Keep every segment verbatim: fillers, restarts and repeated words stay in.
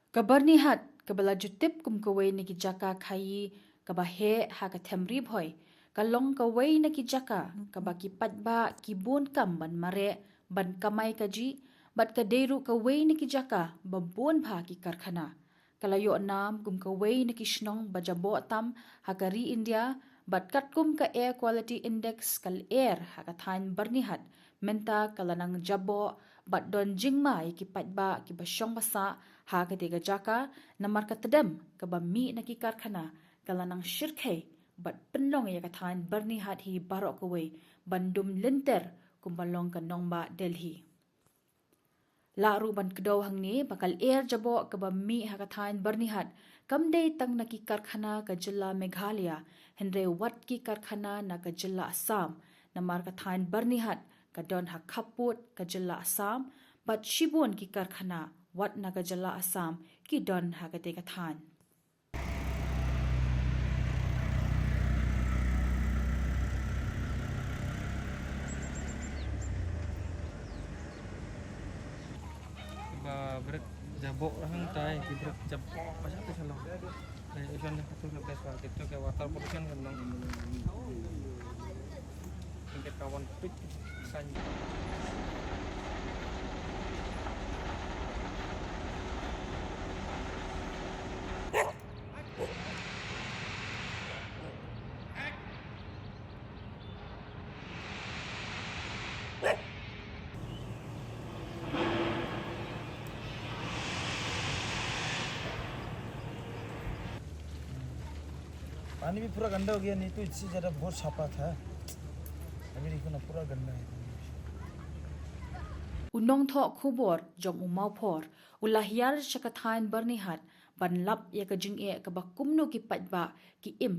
Ka Byrnihat, kaba la ju tip kum kawei na ki jaka khaii kaba heh ha ka them Ri Bhoi, ka long kawei na ki jaka kaba ki paidbah ki bun kam ban mareh, ban kamai kajih, bad ka dei ruh kawei na ki jaka ba bun bha ki karkhana. Ka la ïoh nam kum kawei na ki shnong ba jaboh tam ha ka ri India, bad katkum ka Air Quality Index ka lyer ha ka thaiñ Byrnihat mynta ka la nang jaboh, bad don jingma ïa ki paidbah kiba shong ba sah ha katei ka jaka, namar ka tdem kaba mih na ki karkhana ka la nang shyrkhei bad pynlong ïa ka thaiñ Byrnihat hi baroh kawei ban dum lynter kumba long ka nongbah Delhi. Lah ruh ban kdew hangne ba ka lyer jaboh kaba mih ha ka thaiñ Byrnihat kam dei tang na ki karkhana ka jylla Meghalaya, hynrei wat ki karkhana na ka jylla Assam, namar ka thaiñ Byrnihat ka don ha khappud ka jylla Assam, bad shibun ki karkhana wat na ka jylla Assam ki don ha katei ka thaiñ. Ba brek jaboh hangtai, ki brek jaboh ba satu shalong. Ai, isan dah tu ke best market tu ke water pollution kan dong. Tingkat kawan pik san. पानी भी पूरा गंदा हो गया, नहीं तो इससे ज़्यादा बहुत साफा था। अभी देखो ना, पूरा गंदा है। U nongthoh khubor jong u Mawphor u la hiar sha ka thaiñ Byrnihat ban lap ïa ka jingeh kaba kumno ki paidbah ki im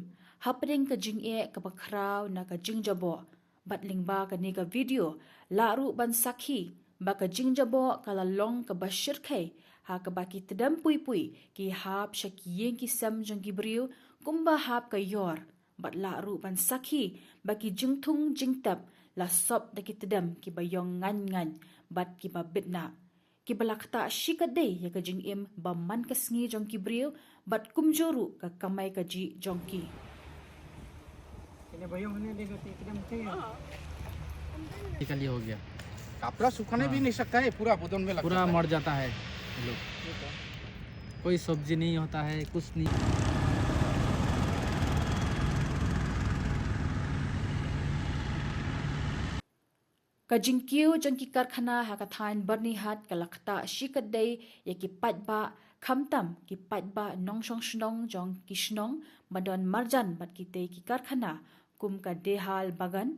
hapdeng ka jingeh kaba khraw na ka jingjaboh. Bad lyngba kane ka video lah ruh ban sakhi ba ka jingjaboh ka la long kaba shyrkhei ha kaba ki tdem pui pui ki hap sha ki ïing ki sem jong ki briew kumba hap ka ïor. Bad lah ruh ban sakhi ba ki jingthung jingtep la sop da ki tdem kiba ïong ngaiñ ngaiñ bad kiba bitnah, kiba la ktah shikatdei ïa ka jingim ba man ka sngi jong ki briew bad kumjuh ruh ka kamai kajih jong ki. ये कल ये हो गया। कपड़ा सुखाने भी नहीं सकता है, पूरा बदन में लगता है। पूरा मर जाता है ये लोग। कोई सब्जी नहीं होता है, कुछ नहीं। Ka jingkiew jong ki karkhana ha ka thaiñ Byrnihat ka la ktah shikatdei ïa ki paidbah, khamtam ki paidbah nongshong shnong jong ki shnong ba don marjan bad kitei ki karkhana kum ka Dehal Bagan,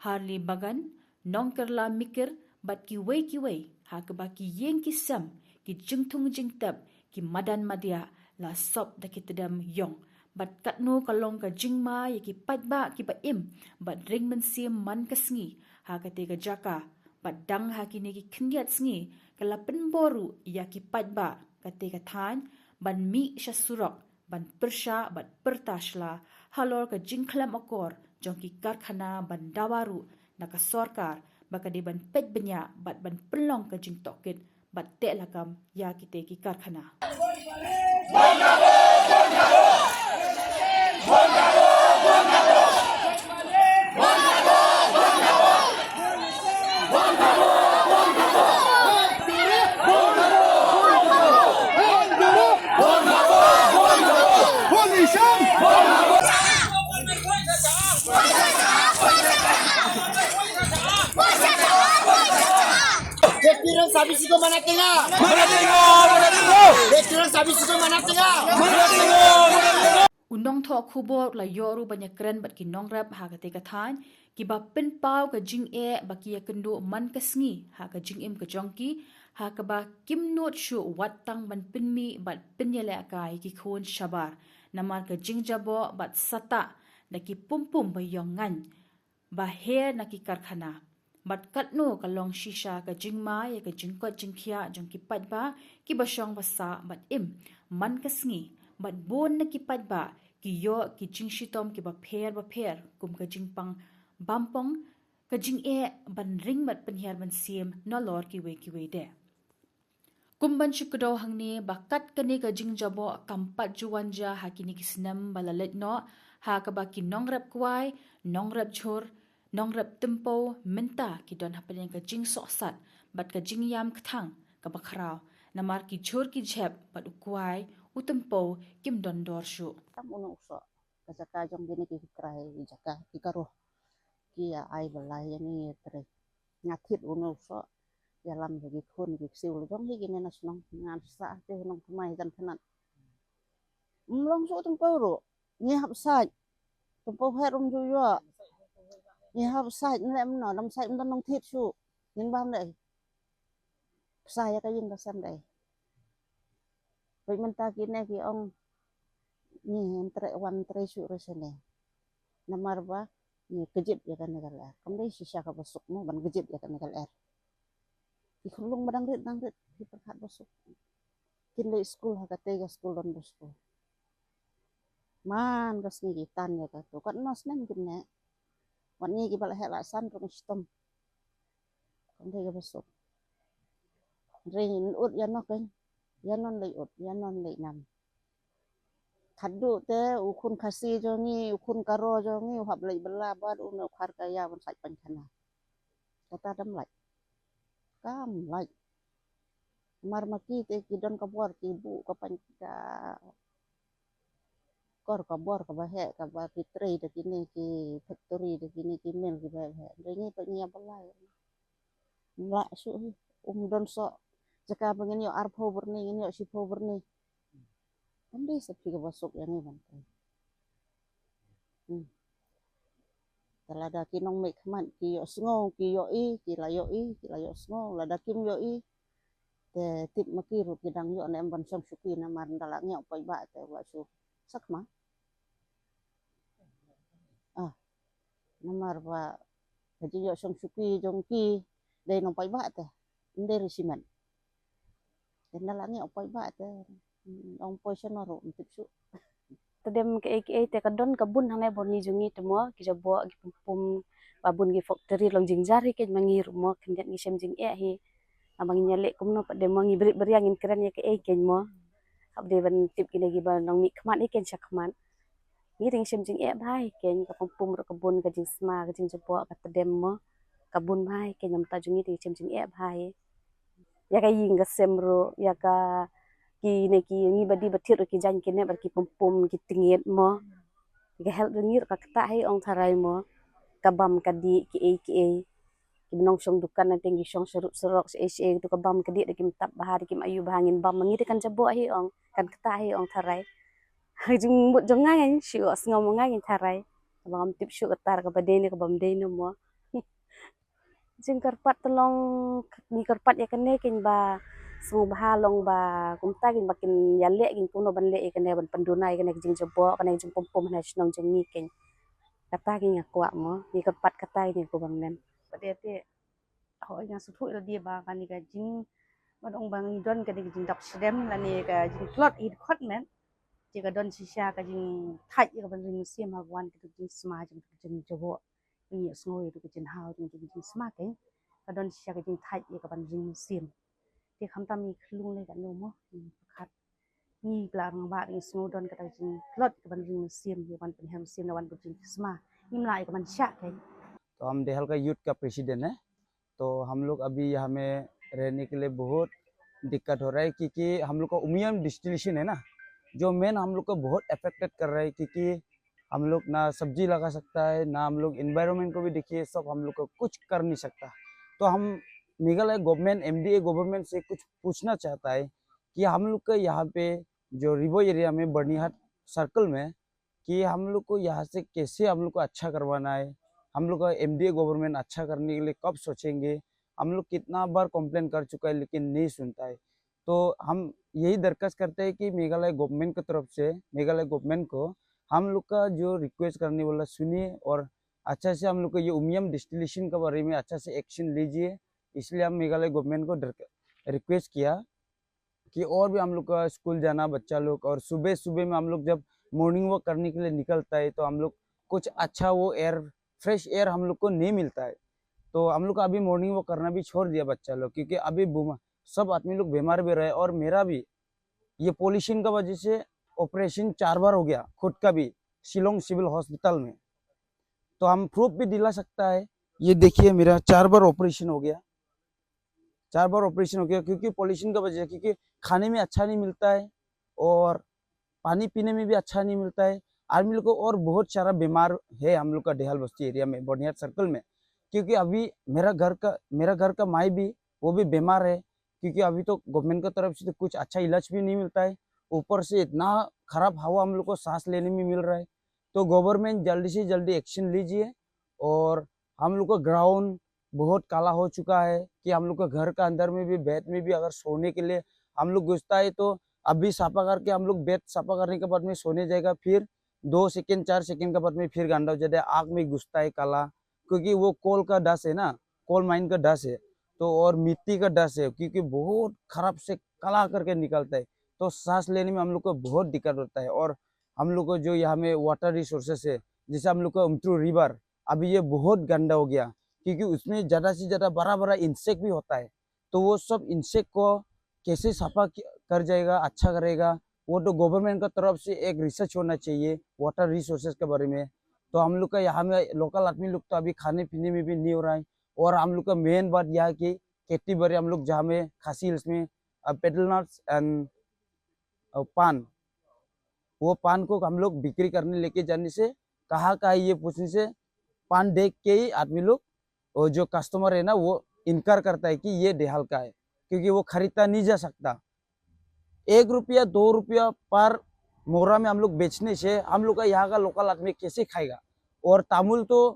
Harli Bagan, Nongkyrla Mikir bad kiwei kiwei, ha kaba ki ïing ki sem, ki jingthung jingtep, ki madan madiah la sop da ki tdem ïong. Bad katno ka long ka jingma ïa ki paidbah kiba im bad ring mynsiem man ka sngi ha katei ka jaka. Bad dang ha kine ki khyndiat sngi ka la pynbor ruh ïa ki paidbah katei ka thaiñ ban mih sha surok ban pyrshah bad pyrta shla halor ka jingkhlem akor jong ki karkhana ban dawa ruh na ka sorkar ba ka dei ban peit bniah bad ban pynlong ka jingtohkit bad teh lakam ïa kitei ki karkhana. Veteran sabisi ko mana tenga. Mana tenga, mana tenga. Veteran sabisi ko mana tenga. Mana tenga, mana tenga. U nongthoh khubor la ïoh ruh ban ïakren bad ki nongrep ha katei ka thaiñ kiba pynpaw ka jingeh ba ki ïakynduh man ka sngi ha ka jingim ka jong ki, ha kaba kim nud shuh wat tang ban pynmih bad pynïalehkai ki khun shabar namar ka jingjaboh bad satah da ki pum pum ba ïong ngaiñ ba her na ki karkhana. Bad katno ka long shisha ka jingma ïa ka jingkoit jingkhiah jong ki paidbah kiba shong ba sah bad im man ka sngi, bad bun na ki paidbah ki ïoh ki jingshitom kiba pher ba pher kum ka jingpang bampong, ka jingeh ban ring bad pynhiar mynsiem nalor kiwei kiwei de. Kum ban shu kdew hangne ba kat kane ka jingjaboh kam pat ju wan ja ha kine ki snem ba la leit noh, ha kaba ki nongrep kwai, nongrep jhur, nongrep tympew mynta ki don hapdeng ka jingsohsat bad ka jingïam kthang kaba khraw, namar ki jhur ki jhep bad u kwai u tympew kim don dor shuh. Tam u nongsoh ka jaka jong kine ki krai, jaka ki karuh, ki ïa ai ba lai ïa ngi ïa trei. Nga thied u nongsoh ïalam ïa ki khun ki ksiew la jong hi kine na shnong. Ngan sah te u nongthymmai jan khnat. Ym long shuh tympew ruh. Ngi hap sait. Tympew her um ju ïoh. Ngi hap sait ne em no, dam sait ym don nongthied shuh. Ngin bam dei. Psa ïa ka ïing ka sem dei. Peit mynta kine ki ong ngi hynrei wan trei shuh re sene. Namar ba ngi kjit ïa kane ka lyer. Kam dei shisha kaba suk mo ban kjit ïa kane ka lyer. Ki khunlung ba dang rit dang rit ki pyrkhat ba suk. Kin leit skul ha kate ka skul Don Bosco. Man ka sngi ki tan ïa katu. Katno snem kin neh. Wat ngi kiba la heh la san ruh ngi shitom. Kam dei kaba suk. Ring ut ïa no kein. Ïa non leit ut, ïa non leit nam. Khadduh te u khun Khasi jong ngi, u khun Garo jong ngi u hap leit bylla bad une u khar ka ïa ban sait painkhana. Kata dam lait. Kam lait. Mar ma ki te ki don ka bor ki buh ka pain ka kor ka bor kaba heh kaba ki trei da kine ki factory da kine ki mill kiba heh ba heh. Dei ngi pat ngi ïa bylla. Ym lah shuh hi. Um don soh. Jaka ba ngin ïoh arphew byrni ngin ïoh shiphew byrni. Kam dei sa phi kaba suk ïa ngi ban trei. Hmm. Te lada ki nongmihkhmat ki ïohsngew ki ïohi, ki la ïohi, ki la ïohsngew, lada kim ïohi te tip ma ki ruh ki dang ïoh ne em ban shong shuki namar ynda la ngiah u paidbah te u la shu sakma. Ah, namar ba ka jingïoh shong shuki jong ki dei nong paidbah te, ym dei regiment. Te ynda la ngiah u paidbah te ong poi shano ruh ym tip shuh. Tdem kaei kaei te ka don ka bun hangne bor ni jong ngi te mo, ki jaboh ki pum pum ba bun ki factory long jingjar hi keiñ ma ngi ruh mo, khyndiat ngi shem jingeh hi. Haba ngin ïaleh kumno pat de mo, ngi brit bria ngin kren ïa kaei keiñ mo. Hap dei ban tip kine kiba nongmihkhmat hi keiñ shakhmat. Ngi ring shem jingeh bha hi keiñ, ka pum pum ruh ka bun, ka jingsma, ka jingjaboh, ka tdem mo. Ka bun bha hi keiñ, namta jong ngi ring shem jingeh bha hi. Ïa ka ïing ka sem ruh, ïa ka kine ki ngi ba dih ba thied ruh ki jaiñ kine bad ki pum pum ki tngit mo. Ïa ka health jong ngi ruh ka ktah hi ong tharai mo. Ka bam ka dih kiei kiei. Ki nongshong dukan na teng ki shong sha ruh surok sha ei sha ei tu ka bam ka dih da kim tap bha da kim ayu bha ngin bam ma ngi te kan jaboh hi ong kan ktah hi ong tharai. Ha jingmut jong nga ngin shu sngew ma nga ngin tharai. Kaba ngam tip shuh kata kaba dei ne kaba ym dei ne mo. Jingkyrpad te long ngi kyrpad ïa kane keiñ ba sngewbha long ba kumta keiñ ba kin ïaleh keiñ kumno ban leh ïa kane ban pynduna ïa kane ka jingjaboh kane ka jingpum pum hana shnong jong ngi keiñ. Kata keiñ nga kwah mo ngi kyrpad kata keiñ ko bang nen. Ba dei te Hooid, nga sngewthuh ïa lade ba kane ka jing, ban ong ba ngi don kane ka jingdap shlem lane ka jingtlot hi dkhot met. Te ka don shisha ka jingthait ïa ka ban ring mynsiem ha ka wan ka jingsma jong ka jingjaboh. Ngi ïohsngew ïa ka jinghaw jong ka jingsma keiñ. Ka don shisha ka jingthait ïa ka ban ring mynsiem. Te khamtam ngi khlung lei katno mo, ngi pyrkhat. Ngi pla rangbah ngi sngew don kata ka jingtlot ka ban ring mynsiem, ïa ban pynhiar mynsiem, ïa ban pynjingkynsma. Ngim lah ïa ka ban shah keiñ. तो हम देहल का यूथ का प्रेसिडेंट है। तो हम लोग अभी यहाँ में रहने के लिए बहुत दिक्कत हो रहा है, क्योंकि हम लोग का उमियम डिस्टिलेशन है ना, जो मेन हम लोग को बहुत अफेक्टेड कर रहा है, क्योंकि हम लोग ना सब्जी लगा सकता है, ना हम लोग एनवायरनमेंट को भी देखिए, सब हम लोग को कुछ कर नहीं सकता। तो हम मेघालय गवर्नमेंट, एमडीए गवर्नमेंट से कुछ पूछना चाहता है कि हम लोग का यहाँ पे जो रिवो एरिया में बर्निहाट सर्कल में कि हम लोग को यहाँ से कैसे हम लोग को अच्छा करवाना है, हम लोग का एमडीए गवर्नमेंट अच्छा करने के लिए कब सोचेंगे। हम लोग कितना बार कंप्लेन कर चुका है लेकिन नहीं सुनता है। तो हम यही दरखास्त करते हैं कि मेघालय गवर्नमेंट की तरफ से, मेघालय गवर्नमेंट को हम लोग का जो रिक्वेस्ट करने वाला सुनिए और अच्छा से हम लोग का ये उमियम डिस्टिलेशन के बारे में अच्छा से एक्शन लीजिए। इसलिए हम मेघालय गवर्नमेंट को रिक्वेस्ट किया कि और भी हम लोग का स्कूल जाना बच्चा लोग, और सुबह सुबह में हम लोग जब मॉर्निंग वॉक करने के लिए निकलता है तो हम लोग कुछ अच्छा वो एयर, फ्रेश एयर हम लोग को नहीं मिलता है। तो हम लोग का अभी मॉर्निंग वॉक करना भी छोड़ दिया बच्चा लोग, क्योंकि अभी बुमा-, सब आदमी लोग बीमार भी रहे। और मेरा भी ये पोल्यूशन का वजह से ऑपरेशन चार बार हो गया खुद का भी, शिलोंग सिविल हॉस्पिटल में। तो हम प्रूफ भी दिला सकता है। ये देखिए, मेरा चार बार ऑपरेशन हो गया, चार बार ऑपरेशन हो गया, क्योंकि पोल्यूशन का वजह से, क्योंकि खाने में अच्छा नहीं मिलता है और पानी पीने में भी अच्छा नहीं मिलता है। आदमी लोग को और बहुत सारा बीमार है हम लोग का डेहाल बस्ती एरिया में, बनियाद सर्कल में। क्योंकि अभी मेरा घर का मेरा घर का माई भी, वो भी बीमार है, क्योंकि अभी तो गवर्नमेंट की तरफ से तो कुछ अच्छा इलाज भी नहीं मिलता है। ऊपर से इतना खराब हवा हम लोग को सांस लेने में मिल रहा है। तो गवर्नमेंट जल्दी से जल्दी एक्शन लीजिए और हम लोग का ग्राउंड बहुत काला हो चुका है कि हम लोग का घर का अंदर में भी, बेड में भी अगर सोने के लिए हम लोग घुसता है, तो अभी साफा करके हम लोग बेड साफा करने के बाद में सोने जाएगा, फिर दो सेकंड, चार सेकंड के बाद में फिर गंदा हो जाता है, आँख में घुसता है काला, क्योंकि वो कोल का डस्ट है ना, कोल माइन का डस्ट है, तो और मिट्टी का डस्ट है, क्योंकि बहुत खराब से काला करके निकलता है। तो सांस लेने में हम लोग को बहुत दिक्कत होता है। और हम लोग को जो यहाँ में वाटर रिसोर्सेस है, जैसे हम लोग का उमतरू रिवर, अभी ये बहुत गंदा हो गया, क्योंकि उसमें ज़्यादा से ज़्यादा बड़ा बड़ा इंसेक्ट भी होता है। तो वो सब इंसेक्ट को कैसे सफा कि- कर जाएगा, अच्छा करेगा, वो तो गवर्नमेंट का तरफ से एक रिसर्च होना चाहिए वाटर रिसोर्सेज के बारे में। तो हम लोग का यहाँ में लोकल आदमी लोग तो अभी खाने पीने में भी नहीं हो रहा है। और हम लोग का मेन बात यह है कि खेती बाड़ी हम लोग जहाँ में खासी हिल्स में पेडल नट्स एंड पान, वो पान को हम लोग बिक्री करने लेके जाने से कहाँ का है ये पूछने से पान देख के ही आदमी लोग, वो जो कस्टमर है ना, वो इनकार करता है कि ये डेहाल का है, क्योंकि वो खरीदता नहीं जा सकता। एक रुपया दो रुपया पर मोरा में हम लोग बेचने से हम लोग का यहाँ का लोकल आदमी कैसे खाएगा? और तामुल तो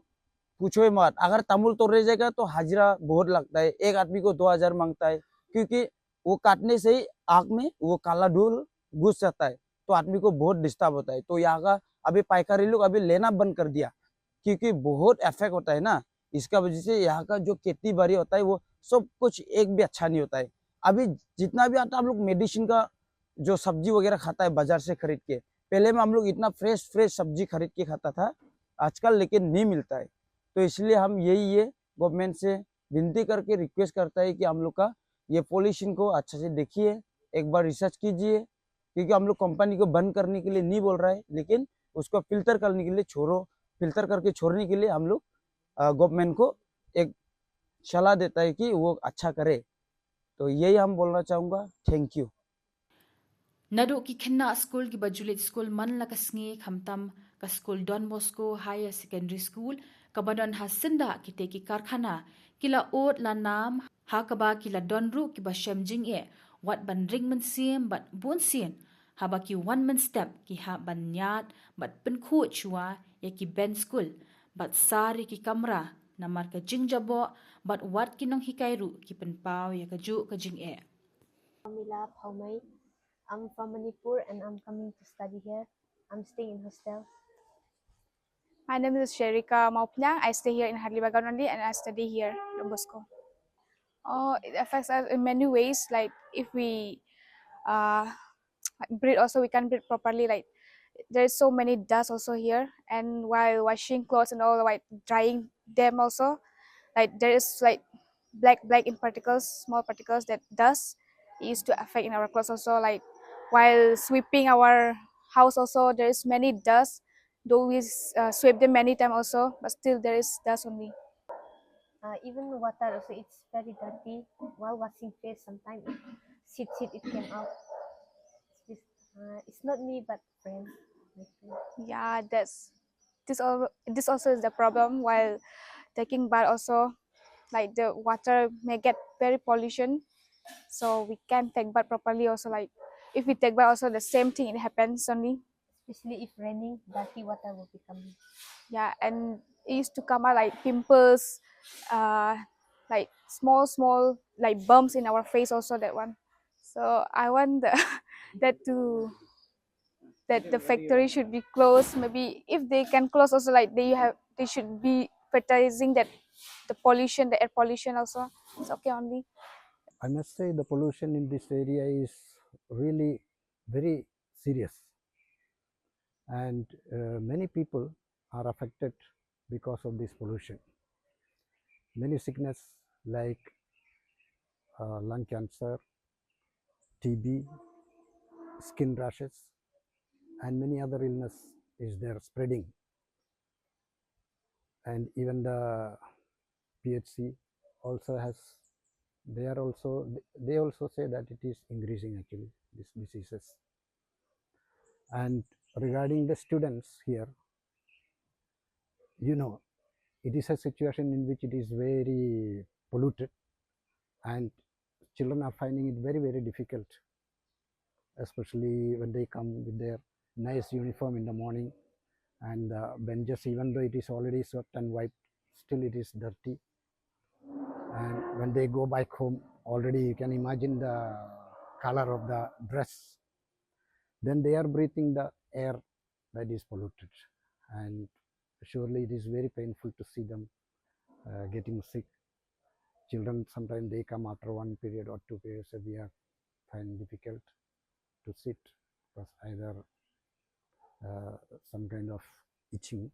पूछो ही मत, अगर तामुल तोड़ने जाएगा तो हाजिरा बहुत लगता है, एक आदमी को दो हजार मांगता है, क्योंकि वो काटने से ही आँख में वो काला धूल घुस जाता है, तो आदमी को बहुत डिस्टर्ब होता है। तो यहाँ का अभी पाइकारी लोग अभी लेना बंद कर दिया, क्योंकि बहुत इफेक्ट होता है ना। इसका वजह से यहाँ का जो खेती बाड़ी होता है, वो सब कुछ एक भी अच्छा नहीं होता है। अभी जितना भी आता है, हम लोग मेडिसिन का जो सब्जी वगैरह खाता है बाजार से खरीद के, पहले में हम लोग इतना फ्रेश फ्रेश सब्जी खरीद के खाता था, आजकल लेकिन नहीं मिलता है। तो इसलिए हम यही ये गवर्नमेंट से विनती करके रिक्वेस्ट करता है कि हम लोग का ये पोल्यूशन को अच्छा से देखिए, एक बार रिसर्च कीजिए, क्योंकि हम लोग कंपनी को बंद करने के लिए नहीं बोल रहा है, लेकिन उसको फिल्टर करने के लिए छोड़ो, फिल्टर करके छोड़ने के लिए हम लोग गवर्नमेंट को एक सलाह देता है कि वो अच्छा करे। तो यही हम बोलना चाहूँगा। थैंक यू। Naduh ki khynnah skul kiba ju leit skul man la ka sngi, khamtam ka skul Don Bosco Higher Secondary School kaba don ha syndah kitei ki karkhana, ki la ud la nam, ha kaba ki la don ruh kiba shem jingeh wat ban ring mynsiem bad bun sien, haba ki wan mynstep ki hap ban ñiad bad pynkhuid shuwa ïa ki bench skul bad sar ïa ki kamra, namar ka jingjaboh bad wat ki nonghikai ruh ki pynpaw ïa kajuh ka jingeh. Pamela Phaumei. I'm from Manipur and I'm coming to study here. I'm staying in hostel. My name is Sherika Maupnyang. I stay here in Harli Bagan only and I study here, Don Bosco. Oh, it affects us in many ways. Like if we uh, breathe also, we can't breathe properly. Like there's so many dust also here. And while washing clothes and all, like drying them also, like there is like black, black in particles, small particles that dust. It used to affect in our clothes also. Like while sweeping our house also, there is many dust. Though we uh, sweep them many times also, but still there is dust only. Uh, even water also, it's very dirty. While washing face, sometimes it sit, sit, it came out. It's, uh, it's not me, but friends. My friend. Yeah, that's this all. This also is the problem while taking bath also, like the water may get very pollution, so we can't take bath properly also. Like if we take bath also, the same thing, it happens only. Especially if raining, dirty water will be coming. Yeah, and it used to come out like pimples, uh, like small, small, like bumps in our face also, that one. So I want the, that to, that the factory should be closed. Maybe if they can close also, like they have, they should be prioritizing that the pollution, the air pollution also. It's okay only. I must say the pollution in this area is really very serious, and uh, many people are affected because of this pollution. Many sickness like uh, lung cancer, T B, skin rashes, and many other illness is there spreading. And even the P H C also has, they are also, they also say that it is increasing actually, these diseases. And regarding the students here, you know, it is a situation in which it is very polluted, and children are finding it very, very difficult, especially when they come with their nice uniform in the morning, and the benches, even though it is already swept and wiped, still it is dirty. And when they go back home, already you can imagine the color of the dress. Then they are breathing the air that is polluted, and surely it is very painful to see them uh, getting sick. Children, sometimes they come after one period or two periods of year, find difficult to sit, because either uh, some kind of itching,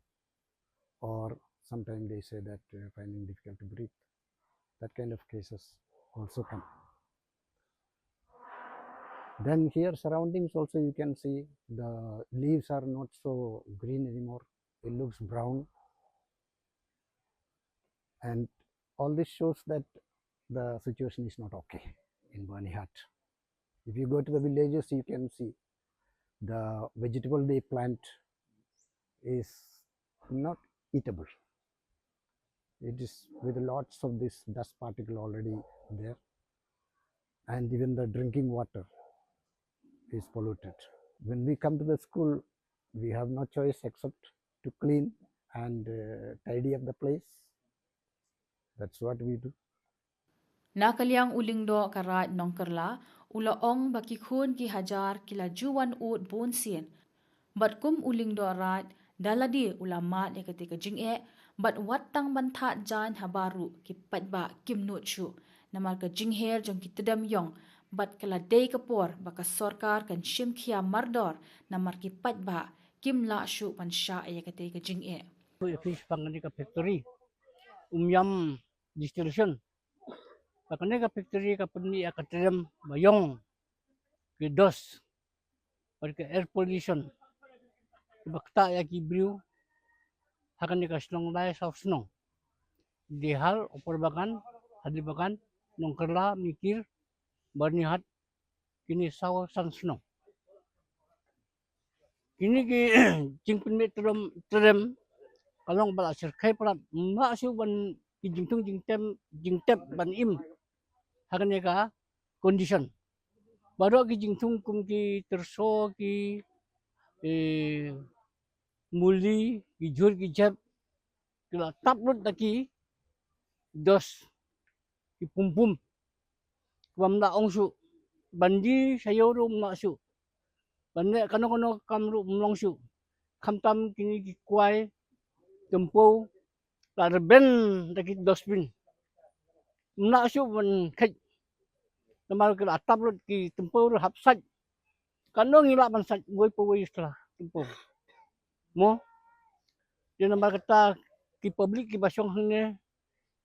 or sometimes they say that uh, finding difficult to breathe. That kind of cases also come. Then here surroundings also, you can see the leaves are not so green anymore. It looks brown. And all this shows that the situation is not okay in Byrnihat. If you go to the villages, you can see the vegetable they plant is not eatable. It is with lots of this dust particle already there. And even the drinking water is polluted. When we come to the school, we have no choice except to clean and uh, tidy up the place. That's what we do. Na ka liang u lyngdoh ka Raid Nongkylla u la ong ba ki khun ki hajar ki la ju wan ud bun sien. Bad kum u lyngdoh Raid, da lade u la mad ïa kata ka jingeh, bad wat tang ban thad jaiñ ha bar ruh ki paidbah kim nud shuh. Namar ka jingher jong ki tdem ïong, bad ka la dei ka por ba ka sorkar kan shim khia mardor, namar ki paidbah kim lah shuh ban shah ïa kata ka jingeh. Phi pang kane ka factory Umyam Distillation. Ba kane ka factory ka pynmih ïa ka tdem ba ïong, ki dust, bad ka air pollution, kiba ktah ïa ki briew ha kane ka shnong lai saw shnong. Dihal, Upper Bagan, Hadri Bagan, Nongkylla, Mikir, Byrnihat, kine saw san shnong. Kine ki jingpynmih tdem, tdem ka long ba la shyrkhei palat, ym lah shuh ban ki jingthung jingtep, jingtep ban im ha kane ka condition. Baroh ki jingthung kum ki tyrso, ki, eh, muli, ki jhur ki jhep, ki la tap lut da ki dust, ki pumpum, kiba ym lah ong shuh. Ban die sha ïew ruh ym lah shuh. Ban leh kano kano ka kam ruh ym long shuh. Khamtam kine ki kwai tympew la rben da ki dustbin. Ym lah shuh ban kheit. Namar ki la tap lut, ki tympew ruh hap sait. Kano ngi lah ban sait, wei pa wei sla tympew. Mo. Te namar kata ki public kiba shong hangne,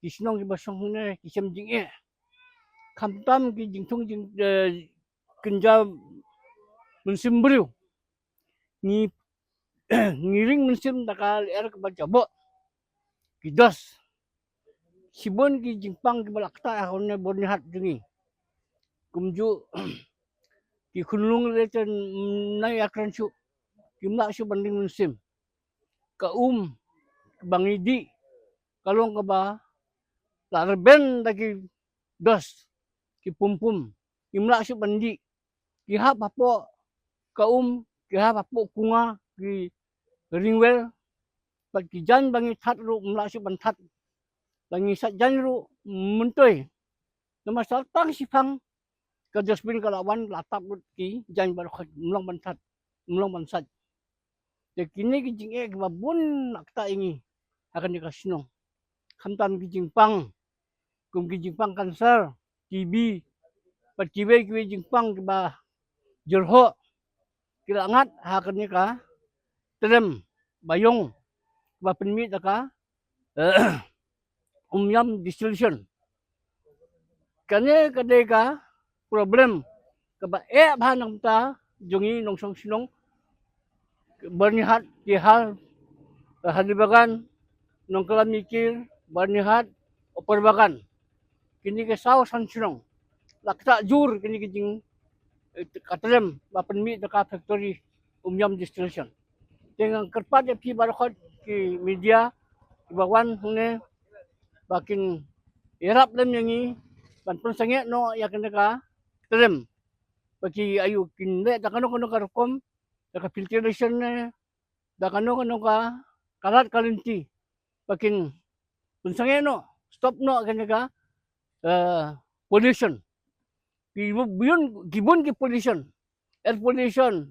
ki shnong kiba shong hangne, ki shem jingeh. Khamtam ki jingthung jing, eh, kynja mynsiem briew. Ngi, ngi ring mynsiem da ka lyer kaba jaboh. Ki dust. Shibun ki jingpang kiba la ktah ha une Byrnihat jong ngi. Kumjuh ki khunlung lei te ym nang ïakren shuh. Kim lah shuh ban ring mynsiem. Ka um ba ngi dih ka long kaba la rben da ki dust, ki pumpum. Kim lah shuh ban dih. Ki hap hapoh ka um, ki hap hapoh kunga, ki ringwel. Bad ki jaiñ ba ngi thad ruh ym lah shuh ban thad. Ba ngi sait jaiñ ruh ym myntoi. Namar sa tang shiphang ka dustbin ka la wan, la tap lut ki jaiñ baroh, ym long ban thad, ym long ban sait. Te kine ki jingeh kiba bun la ktah ïa ngi ha kane ka shnong. Khamtam ki jingpang kum ki jingpang cancer, T B, bad kiwei kiwei jingpang kiba jyrhoh, ki la ngat ha kane ka tdem ba ïong ba pynmih da ka, eh, Umyam Distillation. Kane ka dei ka problem kaba eh bha na ka bynta jong ngi nongshong shnong, Byrnihat, Kihar, Haribagan, Nongkyllamiakir, Byrnihat, Upper Bagan. Kine ki saw san shnong la ktah jur kine ki jing, eh, ka trem ba pynmih da ka factory Umiam Distillation. Te nga kyrpad ïa phi baroh ki media kiba wan hangne ba kin ïarap lem ïa ngi ban pynsangeh noh ïa kane ka trem. Ba ki ïoh kin leh da kano kano ka rukom, da ka filtration ne, da kano kano ka kalat kalanti, ba kin pynsangeh noh, stop noh kane ka, eh, pollution. Ki bun, ki bun ki pollution, air pollution,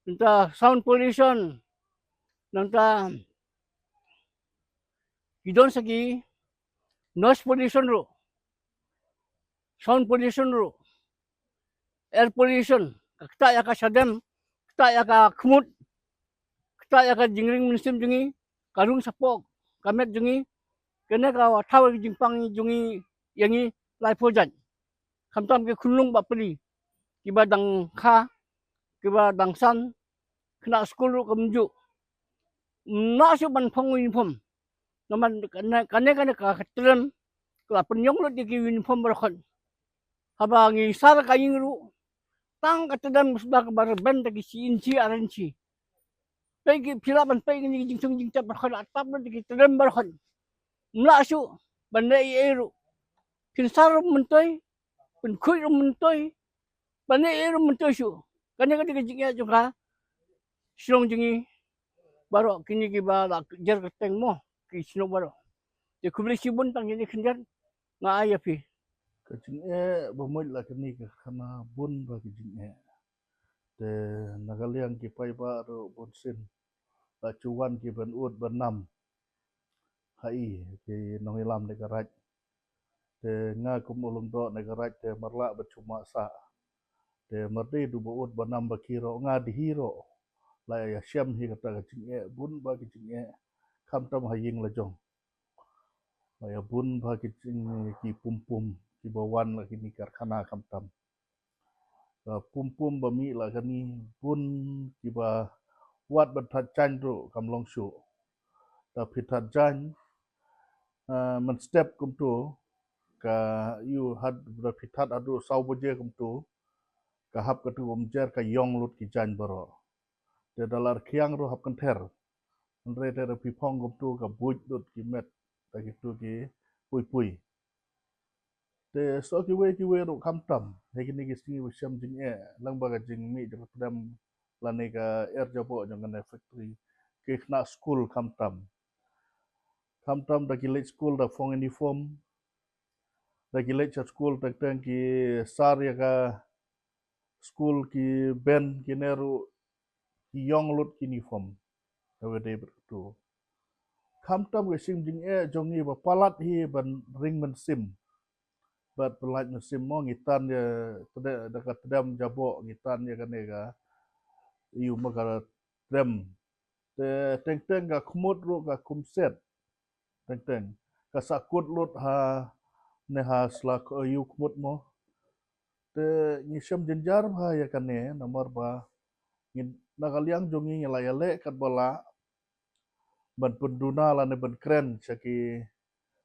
nangta sound pollution, nangta ki don sa ki noise pollution ruh, sound pollution ruh, air pollution, ka ktah ïa ka shadem, ktah ïa ka khmut, ktah ïa ka jingring mynsiem jong ngi, ka rung shapoh ka met jong ngi. Kane ka thaw ïa ka jingpang jong ngi, ïa ngi laiphew jait. Khamtam ki khunlung bapli, kiba dang kha, kiba dang san, khynnah skul ruh kam ju, ym lah shuh ban phong uniform. Namar kane, kane, kane ka trem ka la pynïong lut ïa ki uniform baroh. Haba ngi sar ka ïing ruh, tang ka trem shuh kaba rben da ki shi inchi ar inchi. Peit ki, phi lah ban peit kine ki jingthung jingtep baroh, la tap lut ïa ki trem baroh. Ym lah shuh ban leh ei ei ruh. Phin sar ruh myntoi, pynkhuid ruh myntoi, ban leh ei ei ruh myntoi shuh. Kane ka dei ka jingeh jong ka shnong jong ngi baroh, kine kiba la jer kyrteng mo, ki shnong baroh. Te khublei shibun, tang kine khyndiat nga ai ïa phi. Ka jingeh ba mut la kane ka khana bun ba ka jingeh. Te na ka liang ki paidbah ruh bunsien la ju wan ki ban ud ban nam ha i, ki nongïalam ne ka raid. Te nga kum u lyngdoh ne ka raid te mar lah ba ju masa. Te mar dei du ba ud ba nam ba ki ruh, nga dei hi ruh la ïa shem hi kata ka jingeh, bun ba ki jingeh, khamtam ha ïing la jong. La ïa bun ba ki jing, ki pum pum kiba wan la kine ki karkhana khamtam. Ka pum pum ba mih la kane, bun kiba wat ban that jaiñ ruh kam long shuh. Da phi that jaiñ, ah, mynstep kumto, ka ïoh had, da phi that haduh saw baje kumto, ka hap katu umjer ka ïong lut ki jaiñ baroh. Te da la rkhiang ruh hap kynther. Hynrei te da phi phong kumto ka buit lut ki met da kitu ki pui pui. Te shuh kiwei kiwei ruh khamtam, ha kine ki sngi ba shem jingeh, lyngba ka jingmih jong ka trem lane ka er jaboh jong kane factory, ki khynnah skul khamtam. Khamtam da ki leit skul da phong uniform, da ki leit sha skul teng teng ki sar ïa ka skul ki ben, kine ruh ki ïong lut ki uniform. Kawei de bad katu. Khamtam ka shem jingeh jong ngi ba palat hi ban ring mynsiem bad pyllait mynsiem mo, ngi tan ïa, tede, da ka trem jaboh ngi tan ïa kane ka, ïa ma ka trem. Te teng teng ka khmut ruh ka khum set. Teng teng ka sahkut lut ha, ne ha sla, eh, ïu khmut mo. Te ngi shem jynjar bha ïa kane namar ba ngi, na ka liang jong ngi ngi la ïaleh katba lah ban pynduna lane ban kren sha ki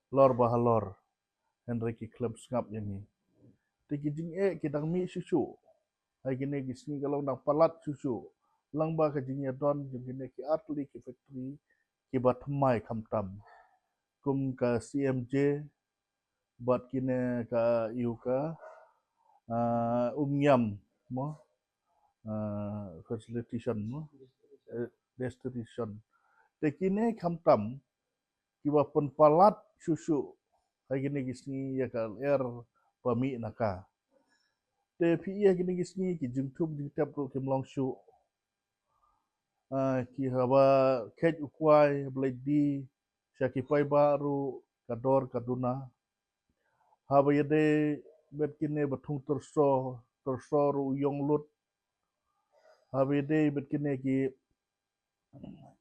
lor ba halor. Hynrei ki khlem sngap ïa ngi. Te ki jingeh ki dang mih shuh shuh. Ha kine ki sngi ka long dang palat shuh shuh. Lyngba ka jingïadon jong kine ki artylli ki factory kiba thymmai khamtam. Kum ka C M J, bad kine ka ïu ka, ah, Umiam mo, ah, facilitation mo, eh, destination. Te kine khamtam kiba pynpalat shuh shuh ha kine ki sngi ïa ka lyer ba mih na ka. Te phi ïa kine ki sngi ki jingthung jingtep ruh kim long shuh. Ah, ki haba kheit u kwai, ba leit die sha ki paidbah ruh ka dor ka duna. Haba ïadei bad kine ba thung tyrso, tyrso ruh u ïong lut. Haba ïadei bad kine ki,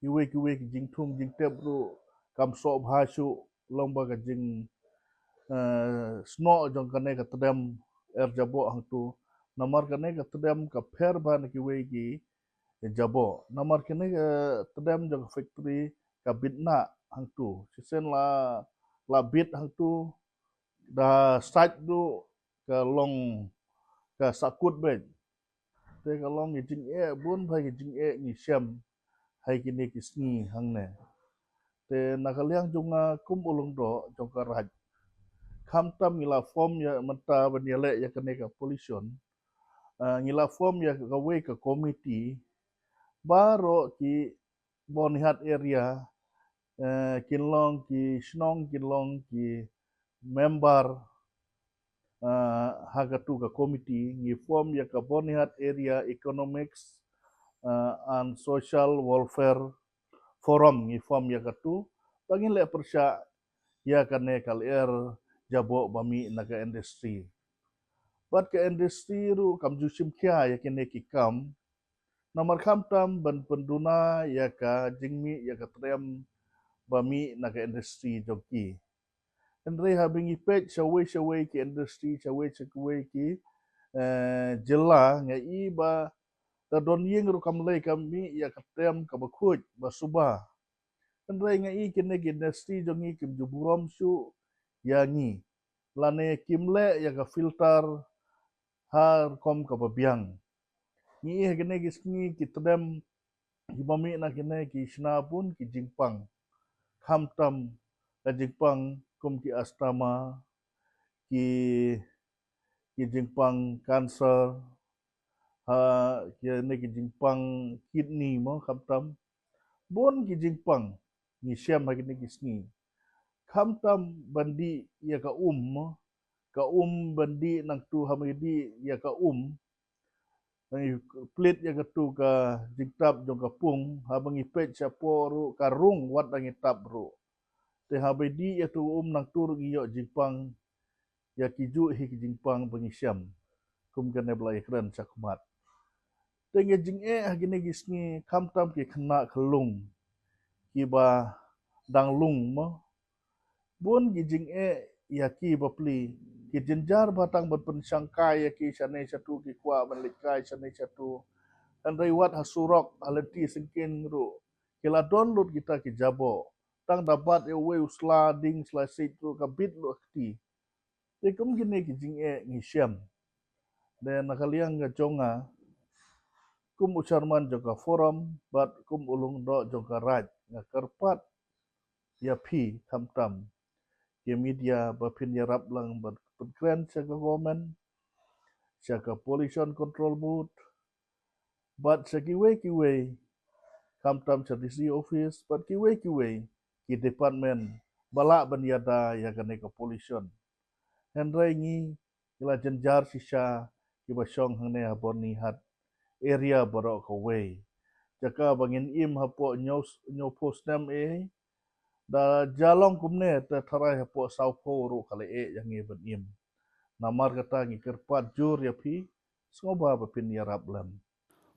kiwei kiwei ki jingthung jingtep ruh kam soh bha shuh, long ba ka jing, eh, snoh jong kane ka tdem er jaboh hangtu. Namar kane ka tdem ka pher bha na kiwei ki jaboh. Namar kane ka tdem jong ka factory ka bit na hangtu. Shisien la, la bit hangtu da sait du ka long ka sakut beit. Te ka long ki jingeh, bun bha ki jingeh ngi shem ha kine ki sngi hangne. Te na ka liang jong nga kum u lyngdoh jong ka Raj, khamtam ngi la form ïa mynta ban ïaleh ïa kane ka pollution. Ah, ngi la form ïa kawei ka komiti, baroh ki Byrnihat area, eh, kin long ki shnong, kin long ki member, eh, ha katu ka komiti. Ngi form ïa ka Byrnihat Area Economics, eh, and Social Welfare Forum, ngi form ïa katu. Ba ngin leh pyrshah ïa kane ka lyer jaboh ba mih na ka industry. Bad ka industry ruh kam ju shim khia ïa kine ki kam. Namar khamtam ban pynduna ïa ka jingmih ïa ka tdem ba mih na ka industry jong ki. Hynrei haba ngi peit shawei shawei ki industry, shawei shawei ki, eh, jylla, nga i ba ka don ïing ruh kam lei ka mih ïa ka tdem kaba khuid ba suba. Hynrei nga i kine ki industry jong ngi kim ju burom shuh ïa ngi, lane kim leh ïa ka filter ha rukom kaba biang. Ngi i ha kine ki sngi ki tdem kiba mih na kine ki shna bun ki jingpang. Khamtam ka jingpang kum ki asthma, ki, ki jingpang cancer, ha, kine ki jingpang kidney mo, khamtam. Bun ki jingpang ngi shem ha kine ki sngi. Khamtam ban dih ïa ka um mo, ka um ban dih nangtu, haba ngi dih ïa ka um, ngi plie ïa katu ka jingtap jong ka pung, haba ngi peit shapoh ruh ka rung wat da ngi tap ruh. Te haba dih ïa tu um nangtu ruh ngi ïoh jingpang ïa kijuh hi ki jingpang ba ngi shem kum kane ba la ïakren shakhmat. Te ngi jingeh ha kine ki sngi khamtam ki khynnah khyllung kiba dang lung mo. Bun ki jingeh ïa ki bapli, ki jynjar ba tang ban pynshangkai ïa ki shane shatu, ki kwah ban leit kai shane shatu. Hynrei wat ha surok ha lynti syngkien ruh ki la don lut kita ki jaboh. Tang da bat ïa uwei u sla ding sla siej ruh ka bit lut ha kti. Te kum kine ki jingeh ngi shem. Te na ka liang ka jong nga kum u chairman jong ka forum bad kum u lyngdoh jong ka Raj, nga kyrpad ïa phi khamtam ki media ba phin ïarap lang bad pynkren sha ka government, sha ka Pollution Control Board, bad sha kiwei kiwei, khamtam sha D C office bad kiwei kiwei ki department ba lah ban ïada ïa kane ka pollution. Hynrei ngi, ngi la jynjar shisha kiba shong hangne ha Byrnihat area baroh kawei. Jaka ba ngin im hapoh hynñiew, hynñiewphew snem eh, da jia long kumne te tharai hapoh sawphew ruh ka la eh ïa ngi ban im. Namar kata ngi kyrpad jur ïa phi, sngewbha ba phin ïarap lem.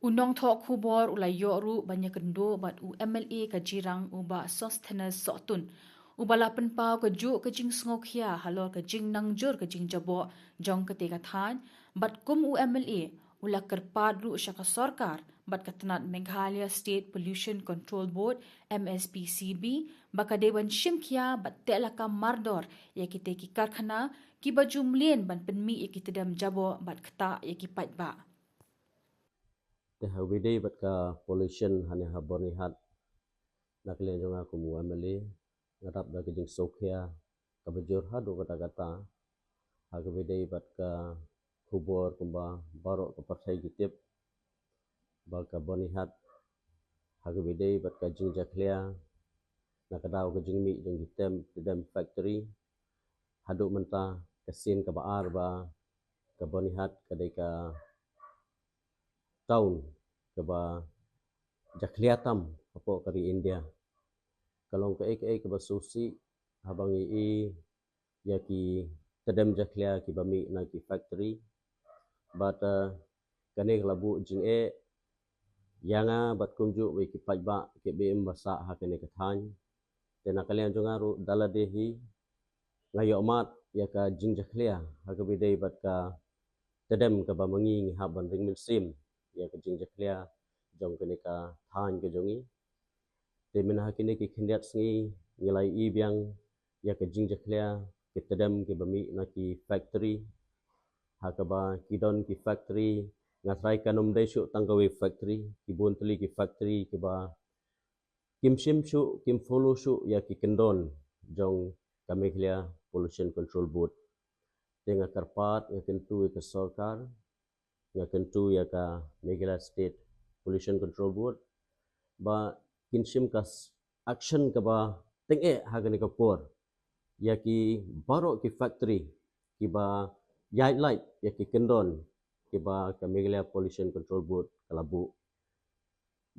U nongthoh khubor u la ïoh ruh ban ïakynduh bad u M L A ka Jirang u Bah Sosthenes Sohtun, uba la pynpaw kajuh ka jingsngewkhia halor ka jingnangjur ka jingjaboh jong katei ka thaiñ, bad kum u M L A u la kyrpad ruh sha ka sorkar bad ka tnat Meghalaya State Pollution Control Board, M S P C B, ba ka dei ban shim khia bad teh lakam mardor ïa kitei ki karkhana kiba ju mlien ban pynmih ïa ki tdem jaboh bad ktah ïa ki paidbah. Te ha kaba ïadei bad ka pollution hangne ha Byrnihat, na ka liang jong nga kum u M L A, nga dap da ka jingsngewkhia kaba jur haduh katta katta. Ha kaba ïadei bad ka khubor kumba baroh ka pyrthei ki tip ba ka Byrnihat, ha kaba ïadei bad ka jingjakhlia na ka daw ka jingmih jong ki tdem, tdem factory, haduh mynta ka sien kaba ar ba ka Byrnihat ka dei ka town kaba jakhlia tam hapoh ka ri India. Ka long kaei kaei kaba sngewsih haba ngi i ïa ki tdem jakhlia kiba mih na ki factory. Bad, eh, kane ka la buh jingeh ïa nga bad kumjuh ïa ki paidbah kiba im ba sah ha kane ka thaiñ. Te na ka liang jong nga ruh da lade hi nga ïoh mad ïa ka jingjakhlia ha kaba ïadei bad ka tdem kaba ma ngi ngi hap ban ring mynsiem ïa ka jingjakhlia jong kane ka thaiñ ka jong ngi. Te mynta ha kine ki khyndiat sngi ngi la ïohi biang ïa ka jingjakhlia ki tdem kiba mih na ki factory, ha kaba ki don ki factory, nga trai kan ym dei shuh tang kawei factory, ki bun tylli ki factory kiba kim shim shuh, kim follow shuh ïa ki kyndon jong ka Meghalaya Pollution Control Board. Te nga kyrpad, nga kyntu ïa ka sorkar, nga kyntu ïa ka Meghalaya State Pollution Control Board ba kin shim ka s- action kaba tyngeh ha kane ka por ïa ki baroh ki factory kiba ïaid lait ïa ki kyndon kiba ka Meghalaya Pollution Control Board ka la buh.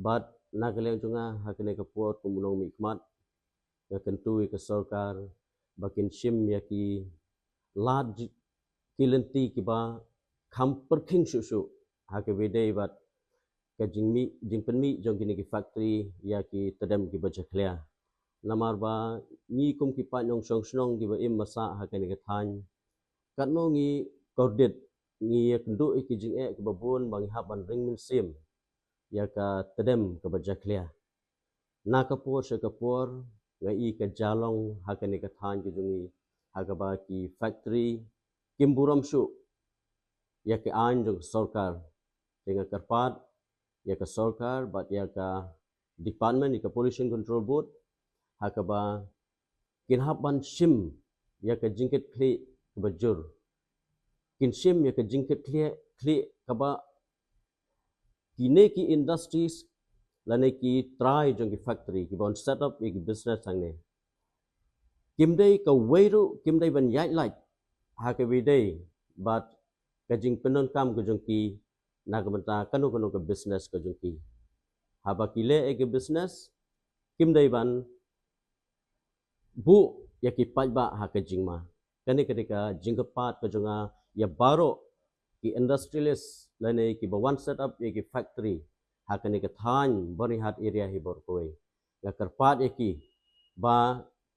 Bad na ka liang jong nga ha kane ka por kum u nongmihkhmat, nga kyntu ïa ka sorkar ba kin shim ïa ki lad ji- ki lynti kiba kham pyrkhing shuh shuh ha kaba ïadei bad ka jingmih, jingpynmih jong kine ki factory ïa ki tdem kiba jakhlia. Namar ba ngi kum ki paid nongshong shnong kiba im ba sah ha kane ka thaiñ, katno ngi kordit, ngi ïakynduh ïa ki jingeh kiba bun ba ngi hap ban ring mynsiem ïa ka tdem kaba jakhlia. Na ka por sha ka por nga i ka jalong ha kane ka thaiñ ka jong ngi ha kaba ki factory kim burom shuh ïa ka aiñ jong ka sorkar. Te nga kyrpad ïa ka sorkar bad ïa ka department, ïa ka Pollution Control Board, ha kaba kin hap ban shim ïa ka jingkitkhlieh kaba jur. Kin shim ïa ka jingkitkhlieh, khlieh kaba kine ki industries lane ki trai jong ki factory kiba wan set up ïa ki business hangne, kim dei kawei ruh, kim dei ban ïaid lait ha kaba ïadei bad ka jingpyndonkam ka jong ki na ka bynta kano kano ka business ka jong ki. Haba ki leh ïa ki business, kim dei ban buh ïa ki paidbah ha ka jingma. Kane ka dei ka jingkyrpad ka jong nga ïa baroh ki industrialist lane kiba wan set up ïa ki factory ha kane ka thaiñ Byrnihat area hi baroh kawei. Nga kyrpad ïa ki ba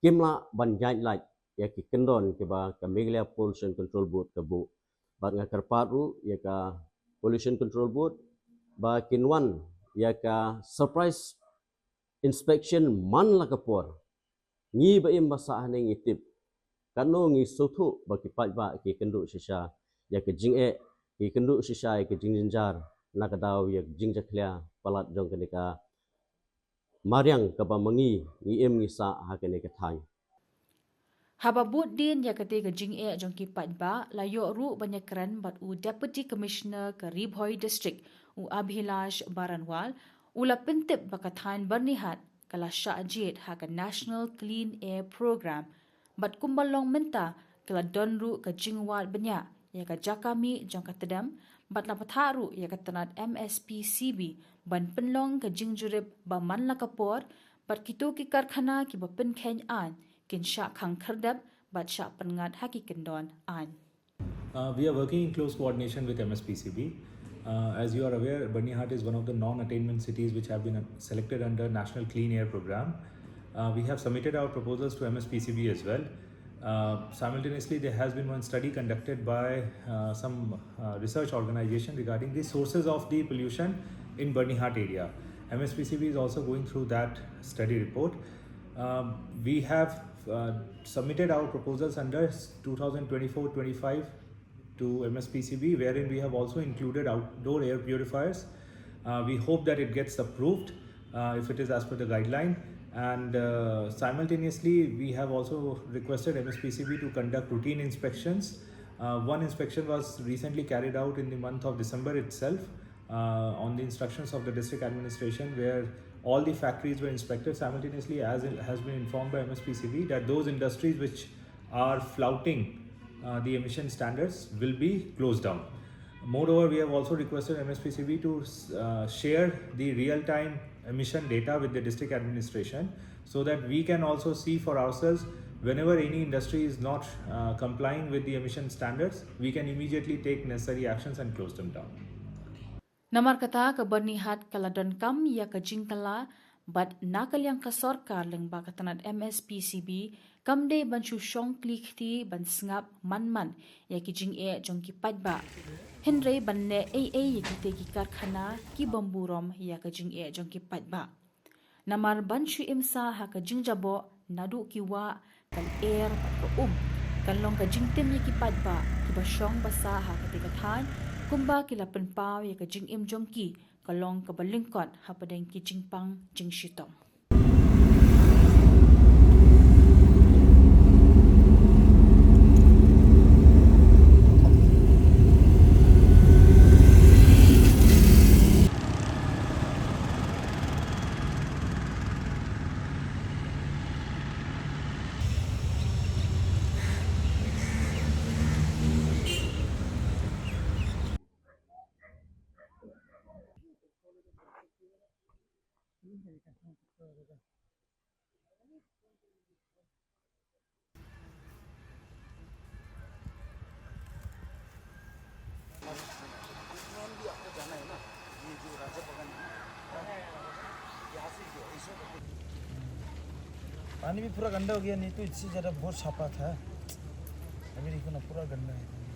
kim lah ban ïaid lait ïa ki kyndon kiba ka Meghalaya Pollution Control Board ka buh. Bad nga kyrpad ruh ïa ka Pollution Control Board ba kin wan ïa ka surprise inspection man la ka por. Ngi ba im ba sah hangne ngi tip. Katno ngi sngewthuh ba ki paidbah ki kynduh shisha ïa ka jingeh, ki kynduh shisha ïa ka jingjynjar na ka daw ïa ka jingjakhlia palat jong kane ka mariang kaba ma ngi ngi im ngi sah ha kane ka thaiñ. Haba bud dien ïa katei ka jingeh jong ki paidbah, la ïoh ruh ban ïakren bad u Deputy Commissioner ka Ri Bhoi District, u Abhilash Baranwal, u la pyntip ba ka thaiñ Byrnihat ka la shah jied ha ka National Clean Air Program, bad kumba long mynta ka la don ruh ka jingwad bniah ïa ka jaka mih jong ka tdem, bad la bthah ruh ïa ka tnat M S P C B ban pynlong ka jingjurip ba man la ka por, bad kito ki karkhana kiba pynkheiñ aiñ kin shah khang khyrdep bad shah pynngat ha ki kyndon aiñ. Uh, we are working in close coordination with M S P C B. Uh, as you are aware, Byrnihat is one of the non-attainment cities which have been, uh, selected under National Clean Air Program. Uh, we have submitted our proposals to M S P C B as well. Uh, simultaneously, there has been one study conducted by, uh, some, uh, research organization regarding the sources of the pollution in Byrnihat area. M S P C B is also going through that study report. Um, we have, uh, submitted our proposals under two thousand twenty-four twenty-five to M S P C B, wherein we have also included outdoor air purifiers. Uh, we hope that it gets approved, uh, if it is as per the guideline. And, uh, simultaneously, we have also requested M S P C B to conduct routine inspections. Uh, one inspection was recently carried out in the month of December itself, uh, on the instructions of the district administration, where all the factories were inspected simultaneously, as it has been informed by M S P C B, that those industries which are flouting, uh, the emission standards will be closed down. Moreover, we have also requested M S P C B to, uh, share the real-time emission data with the district administration, so that we can also see for ourselves whenever any industry is not, uh, complying with the emission standards, we can immediately take necessary actions and close them down. Namar kata ka Byrnihat ka la donkam ïa ka jingkylla Bad na ka liang ka sorkar lyngba ka tnat M S P C B kam dei ban shu shong kli kti ban sngap man man ïa ki jingeh jong ki paidbah, hynrei ban leh ei ei ïa kitei ki karkhana ki bym burom ïa ka jingeh jong ki paidbah. Namar ban shu im sah ha ka jingjaboh naduh ki wah, ka lyer bad ka um kan long ka jingtim ïa ki paidbah kiba shong ba sah ha katei ka thaiñ, kumba ki la pynpaw ïa ka jingim jong ki ka long kaba lyngkot hapdeng ki jingpang jingshitom. पानी भी पूरा गंदा हो गया, नहीं तो इससे ज़्यादा बहुत साफ था। अभी देखो ना, पूरा गंदा है।